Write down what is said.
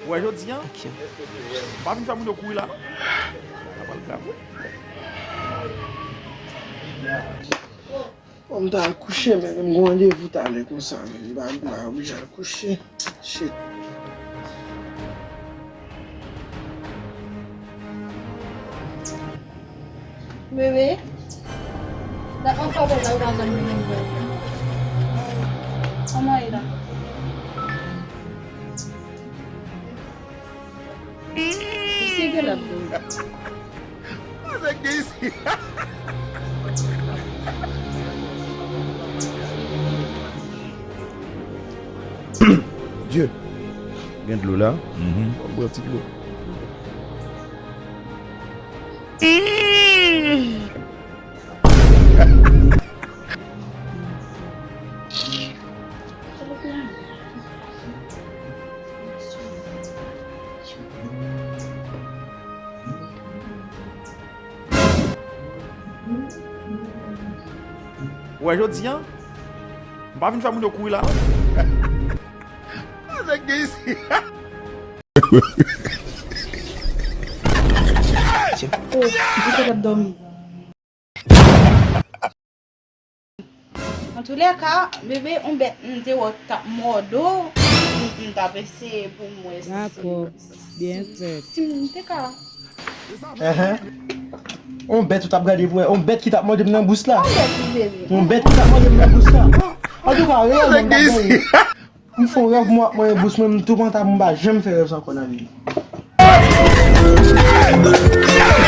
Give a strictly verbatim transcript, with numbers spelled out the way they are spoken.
Ou wè jodi a, m pa vin fè moun yo kouri la non. Sa pral grav wi. Bon, m ta al kouche, men m gen randevou talè konsa, men m pa, m pa oblije al kouche. Shit. Bebe, dat mwen fè w konsa ou pa janm vini m wè. Kòman w ye la? Misye gen lòt dlo. Nèg gen isi. Dye, gen dlo la. Mhm. Bwè ti dlo. Ou wè jodi a, m pa vin fè moun yo kouri la non. Nèg gen isi. Oh, li te ap dòmi. Antoulèka, bebe, yon bèt m te wè k t ap mòde w, m, m t ap eseye pou m wè si, Dakò, byen fèt. Si m te ka. Enhen. Yon bèt ou t ap gade pou wè, yon bèt ki t ap mòde m nan bous la. Yon bèt, wi, bebe. Yon bèt ki t ap mòde m nan bous la. Antouka, reyèlman, m t ap gade. M fè yon rèv mwen ap manyen bous mwen, m tou pantan m pa janm fè rèv sa ankò nan vi m.